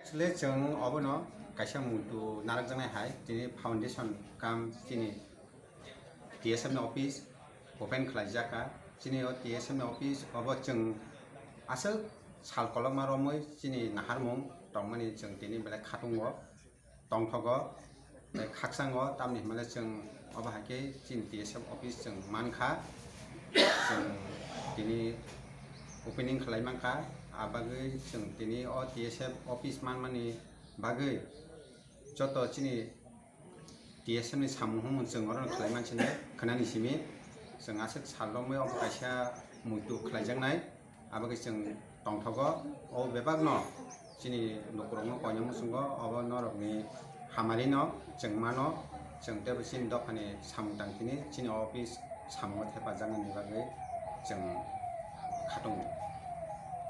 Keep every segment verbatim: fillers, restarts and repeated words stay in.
Actually, chwng obono kaisa muntu narwkjaknai hai, tini foundation kam chini T S F ni office open khlaijak kha. Chini o T S F ni office obo chwng aswk sal kolokma romwi chini naharmung tongmani chwng tini belai khatungo, tongthogo, tei khakchango, tamni hwnmale chwng obo hai khe chini T S F office chwng mankha, chwng tini opening khlai mankha. Abagwi chwng tini o T S F office manmani bagwi joto chini T S F ni samung humung chwng oro khlai mansinai khwnani simi chwng aswk sal romwi obo kaisa muitu khlaijaknai. Abagwi chwng tongthogo o bebakno chini lukurokno koinai muchungo obo norokni hamarino chwng mano, chwng teibo chini dophani samung tangtini chini office samungo thepajaknani bagwi chwng khatungo.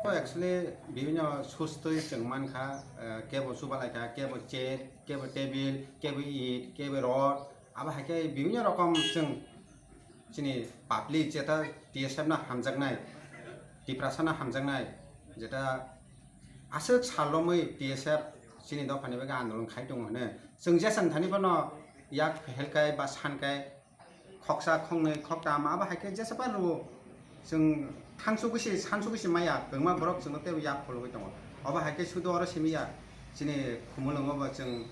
To actually bibhinno sustwi chwng mankha, eh, kebo chubalaikha, kebo chair, kebo table, kebo it, kebo rod, abo hai khe bibhinno rokom chwng chini public jeta T S F no hamjaknai, Tiprasa no hamjaknai, jeta aswk sal romwi T S F chini dophani bagwi andolon khai tongo hwnwi. Chwng jesang thani phano yak phehelkai ba sankai khoksa khoknwi khoktam abo hai khe jesa phano chwng thansugwi se sansugwi se maya kwbangma borok chwngno teibo yak phologwi tongo. Obo hai khe sudu oro simi ya chini Khumulwngo bo chwng,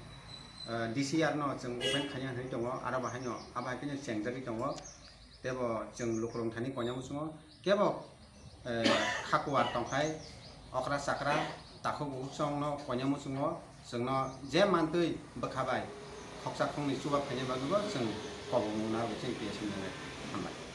eh, D C R no chwng open khaina hwnwi tongo, aro bo haino abo hai kheno chengjagwi tongo. Teibo chwng lukurok thani koinai muchungo kebo, eh, khakuwar tongkhai okra chakra takhuk bukhuk chwngno koinai muchungo chwngno je mantwi bwkha bai khoksa khoknwi chuba phainai bagwibo chwng kobokmung narwgwi chwng T S F ni hambai.